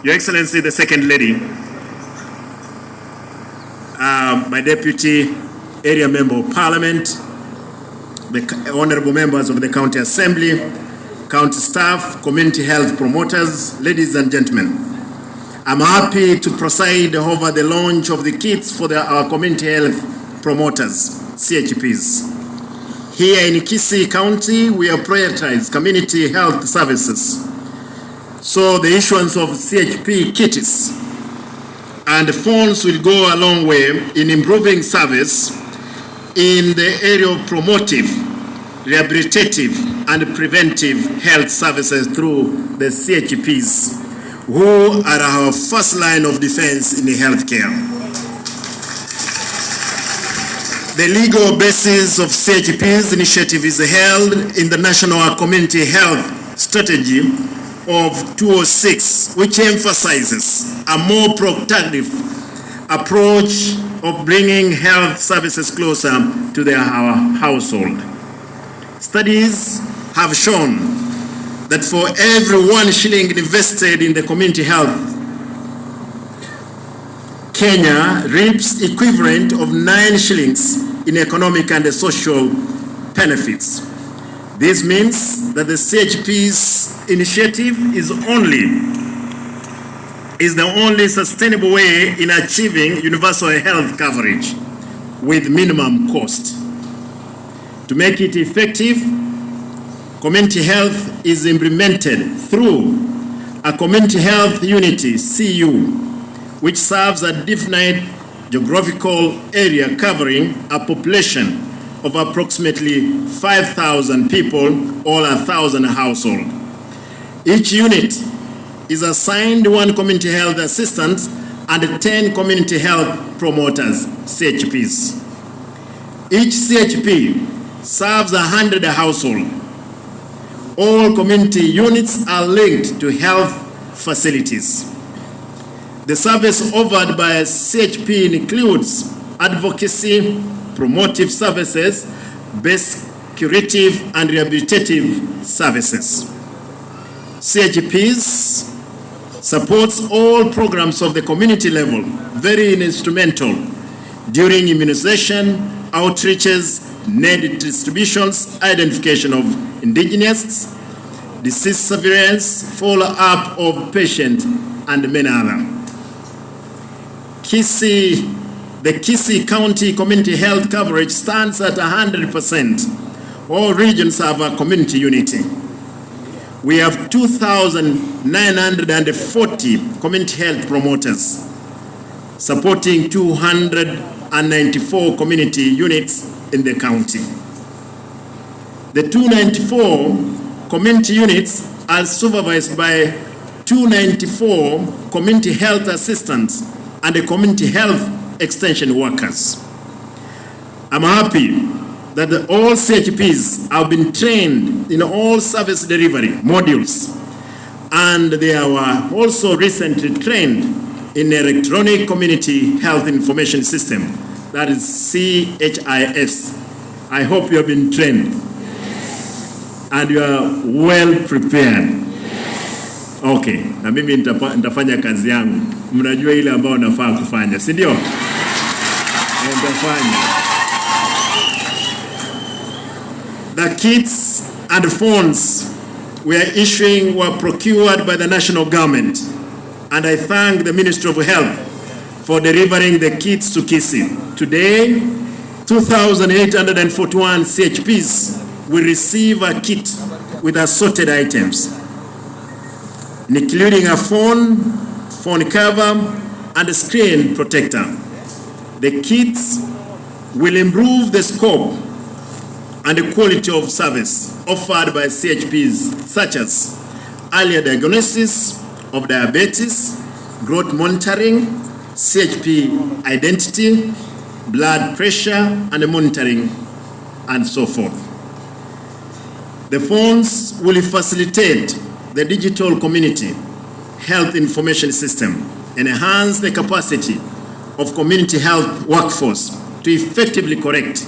Your Excellency, the Second Lady, my Deputy Area Member of Parliament, the honorable members of the County Assembly, county staff, community health promoters, ladies and gentlemen. I'm happy to preside over the launch of the kits for our community health promoters, CHPs. Here in Kisii County, we have prioritized community health services. So the issuance of CHP kits and phones will go a long way in improving service in the area of promotive, rehabilitative, and preventive health services through the CHPs, who are our first line of defense in healthcare. The legal basis of CHP's initiative is held in the National Community Health Strategy of 2006, which emphasizes a more productive approach of bringing health services closer to our household. Studies have shown that for every 1 shilling invested in the community health, Kenya reaps equivalent of 9 shillings in economic and social benefits. This means that the CHP's initiative is the only sustainable way in achieving universal health coverage with minimum cost. To make it effective, community health is implemented through a community health unit, CU, which serves a definite geographical area covering a population of approximately 5,000 people or 1,000 households. Each unit is assigned 1 community health assistant and 10 community health promoters, CHPs. Each CHP serves 100 households. All community units are linked to health facilities. The service offered by CHP includes advocacy, promotive services, basic curative and rehabilitative services. CHPs supports all programs of the community level, very instrumental during immunization, outreaches, net distributions, identification of indigenous, disease surveillance, follow-up of patient, and many other. The Kisii County community health coverage stands at 100%. All regions have a community unity. We have 2,940 community health promoters supporting 294 community units in the county. The 294 community units are supervised by 294 community health assistants and the community health extension workers. I'm happy that all CHPs have been trained in all service delivery modules, and they were also recently trained in electronic community health information system, that is CHIS. I hope you have been trained and you are well prepared. Okay, na mimi nitafanya kazi yangu. Mnajua ile ambayo nafaa kufanya, si ndio? Nitafanya. The kits and phones we are issuing were procured by the national government, and I thank the Ministry of Health for delivering the kits to Kisii. Today, 2,841 CHPs will receive a kit with assorted items, including a phone, phone cover, and a screen protector. The kits will improve the scope and the quality of service offered by CHPs, such as earlier diagnosis of diabetes, growth monitoring, CHP identity, blood pressure and monitoring, and so forth. The phones will facilitate the digital community health information system, enhance the capacity of community health workforce to effectively correct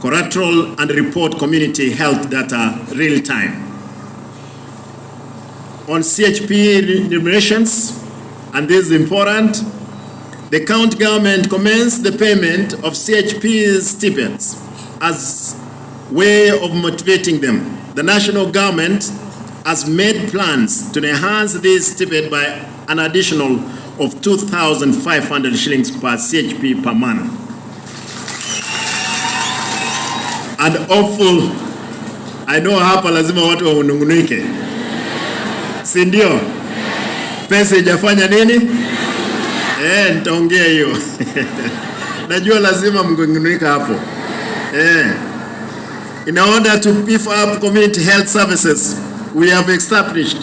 collateral and report community health data real time. On CHP remunerations, and this is important, the county government commenced the payment of CHP stipends as way of motivating them. The national government has made plans to enhance this stipend by an additional of 2,500 shillings per CHP per month. And hopeful, I know hapa lazima watu wanung'unike, si ndio? Pesa ijafanya nini? Nitaongea hiyo. Najua lazima mnung'unika hapo. In order to beef up community health services, we have established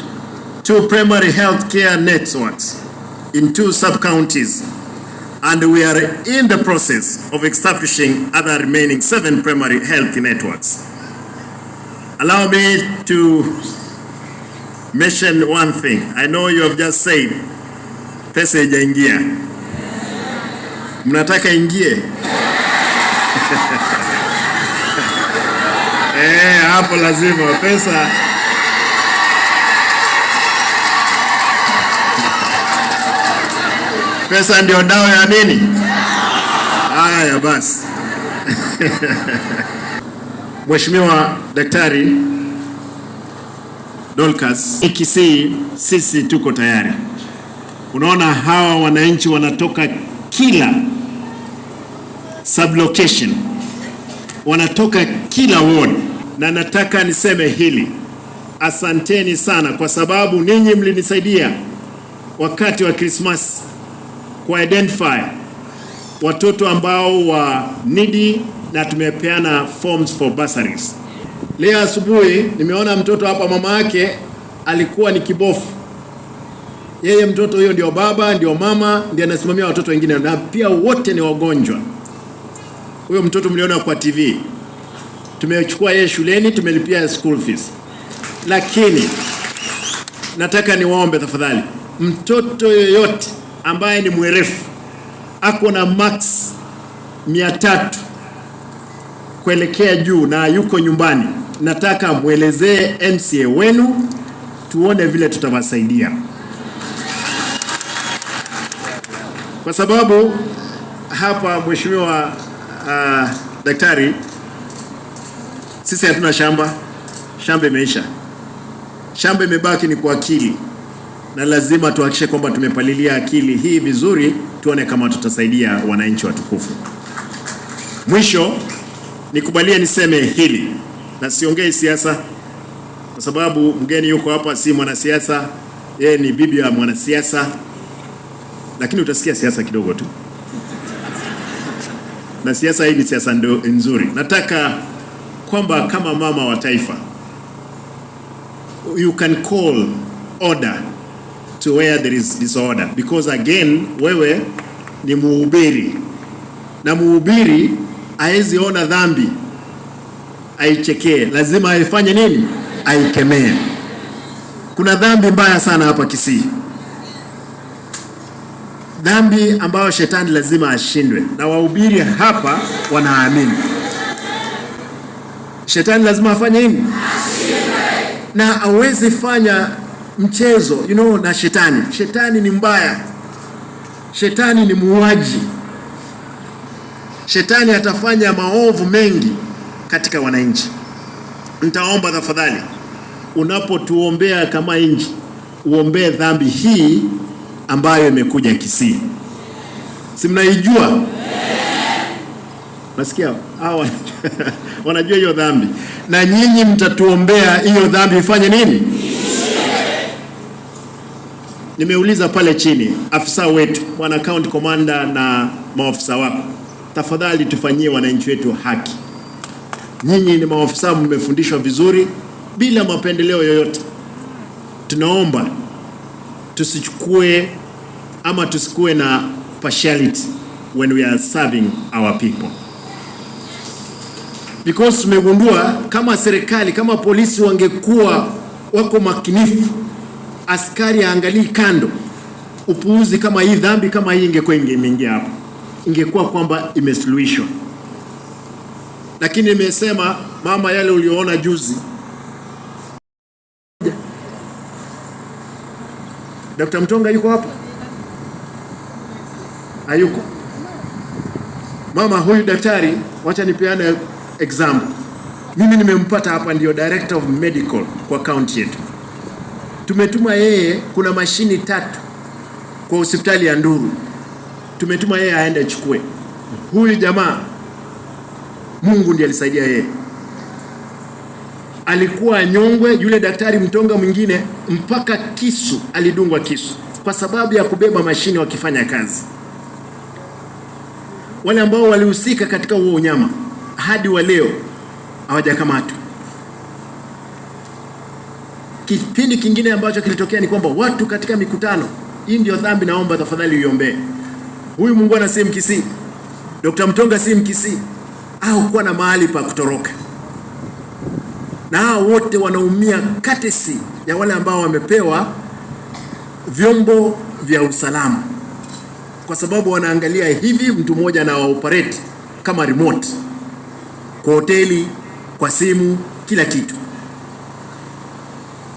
two primary health care networks in two sub-counties, and we are in the process of establishing other remaining seven primary health networks. Allow me to mention one thing. I know you have just said pesa haijaingia. Mnataka ingie? Hapo lazima pesa. Pesa ndio dawa ya nini? Haya basi. Mheshimiwa Daktari Dorcas, Kisii sisi tuko tayari. Unaona hawa wananchi wanatoka kila sublocation, wanatoka kila ward, na nataka niseme hili, asanteni sana kwa sababu ninyi mlinisaidia wakati wa Christmas ku identify watoto ambao wa needy na tumepeana forms for bursaries. Leo asubuhi nimeona mtoto hapa, mama yake alikuwa ni kibofu. Yeye mtoto huyo ndio baba, ndio mama, ndiye anasimamia watoto wengine na pia wote ni wagonjwa. Huyo mtoto mliona kwa TV. Tumechukua yeye shuleni, tumelipia school fees. Lakini nataka niwaombe tafadhali, mtoto yoyote ambaye ni mwerefu ako na max 300 kuelekea juu na yuko nyumbani, nataka mwelezee MCA wenu tuone vile tutawasaidia, kwa sababu hapa mheshimiwa daktari, sisi hatuna shamba, shamba imeisha, shamba imebaki ni kwa akili, na lazima tuhakikishe kwamba tumepalilia akili hii vizuri, tuone kama tutasaidia wananchi watukufu. Mwisho nikubalie niseme hili, na siongei siasa kwa sababu mgeni yuko hapa, si mwanasiasa, yeye ni bibi ya mwanasiasa, lakini utasikia siasa kidogo tu, na siasa hii ni siasa nzuri. Nataka kwamba kama mama wa taifa, you can call order to where there is disorder, because again wewe ni mhubiri, na mhubiri haezi ona dhambi aichekee, lazima aifanye nini? Aikemee. Kuna dhambi mbaya sana hapa Kisii, dhambi ambayo shetani lazima ashindwe, na wahubiri hapa wanaamini shetani lazima afanye nini? Na awezi fanya mchezo na shetani. Shetani ni mbaya, shetani ni muuaji, shetani atafanya maovu mengi katika wananchi. Nitaomba tafadhali, unapotuombea kama nchi, uombee dhambi hii ambayo imekuja Kisii. Si mnaijua? Nasikia hawa wanajua hiyo dhambi, na nyinyi mtatuombea hiyo dhambi ifanye nini? Nimeuliza pale chini afisa wetu bwana county commander na maofisa wako, tafadhali tufanyie wananchi wetu haki. Nyinyi ni maofisa, mmefundishwa vizuri bila mapendeleo yoyote. Tunaomba tusichukue ama tusikue na partiality when we are serving our people, because tumegundua kama serikali, kama polisi wangekuwa wako makinifu, askari aangalii kando, upuuzi kama hii, dhambi kama hii ingekuwa imeingia hapo, ingekuwa kwamba imesuluhishwa. Lakini nimesema mama, yale uliyoona juzi Dr. Mtonga yuko hapa? Hayuko. Mama huyu daktari, wacha nipeane example. Mimi nimempata hapa, ndio director of medical kwa county yetu. Tumetuma yeye, kuna mashini tatu kwa hospitali ya Nduru, tumetuma yeye aende achukue. Huyu jamaa, Mungu ndiye alisaidia yeye, alikuwa nyongwe. Yule daktari Mtonga mwingine mpaka kisu alidungwa kisu kwa sababu ya kubeba mashini wakifanya kazi. Wale ambao walihusika katika huo unyama hadi wa leo hawajakamatwa. Kipindi kingine ambacho kilitokea ni kwamba watu katika mikutano, hii ndio dhambi, naomba tafadhali uiombee. Huyu muungwana si Mkisii, Dr. Mtonga si Mkisii, au kuwa na mahali pa kutoroka, na hao wote wanaumia courtesy ya wale ambao wamepewa vyombo vya usalama, kwa sababu wanaangalia hivi, mtu mmoja anaoperate kama remote kwa hoteli, kwa simu, kila kitu.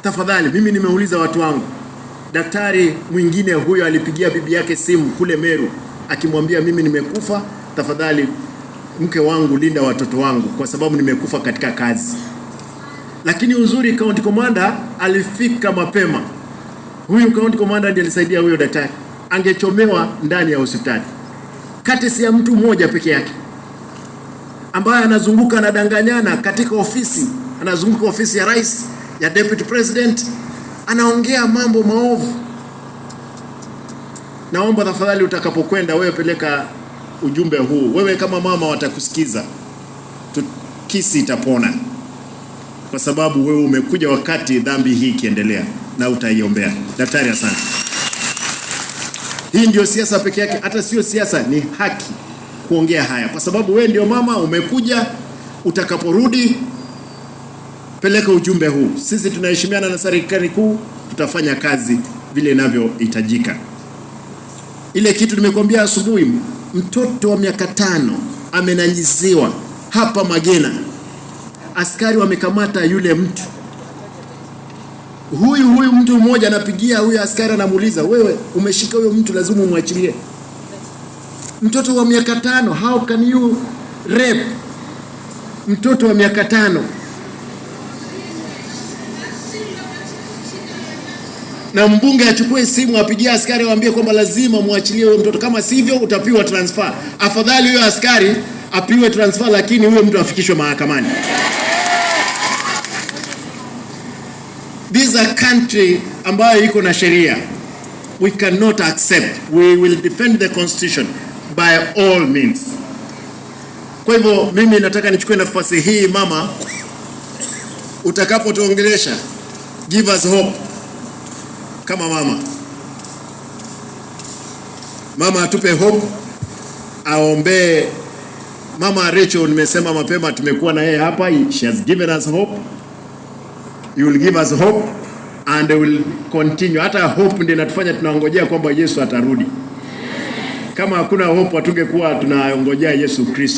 Tafadhali, mimi nimeuliza watu wangu, daktari mwingine huyo alipigia bibi yake simu kule Meru akimwambia mimi nimekufa, tafadhali mke wangu linda watoto wangu kwa sababu nimekufa katika kazi. Lakini uzuri county commander alifika mapema. Huyu county commander ndiye alisaidia huyo daktari, angechomewa ndani ya hospitali. Courtesy ya mtu mmoja peke yake ambaye anazunguka anadanganyana katika ofisi, anazunguka ofisi ya rais, ya deputy president, anaongea mambo maovu. Naomba tafadhali, utakapokwenda wewe peleka ujumbe huu. Wewe kama mama watakusikiza, Kisii itapona, kwa sababu wewe umekuja wakati dhambi hii ikiendelea na utaiombea. Daktari, asante. Hii ndio siasa peke yake, hata sio siasa, ni haki kuongea haya, kwa sababu wewe ndio mama, umekuja. Utakaporudi peleka ujumbe huu. Sisi tunaheshimiana na serikali kuu, tutafanya kazi vile inavyohitajika. Ile kitu nimekuambia asubuhi, mtoto wa miaka 5 amenanyiziwa hapa Magena, askari wamekamata yule mtu. Huyu mtu mmoja anapigia huyu askari, anamuuliza, wewe umeshika huyo mtu, lazima umwachilie. Mtoto wa miaka 5, how can you rape mtoto wa miaka 5? Na mbunge achukue simu apigie askari awaambie kwamba lazima muachilie huyo mtoto, kama sivyo utapiwa transfer. Afadhali huyo askari apiwe transfer, lakini huyo mtu afikishwe mahakamani. This is a country ambayo iko na sheria. We cannot accept. We will defend the constitution by all means. Kwa hivyo mimi nataka nichukue nafasi hii mama, utakapotuongelesha, give us hope kama mama. Mama atupe hope, aombee Mama Rachel. Nimesema mapema tumekuwa na yeye hapa, she has given us hope. You will give us hope and will continue. Hata hope ndio inatufanya tunangojea kwamba Yesu atarudi. Kama hakuna hope hatungekuwa tunangojea Yesu Kristo.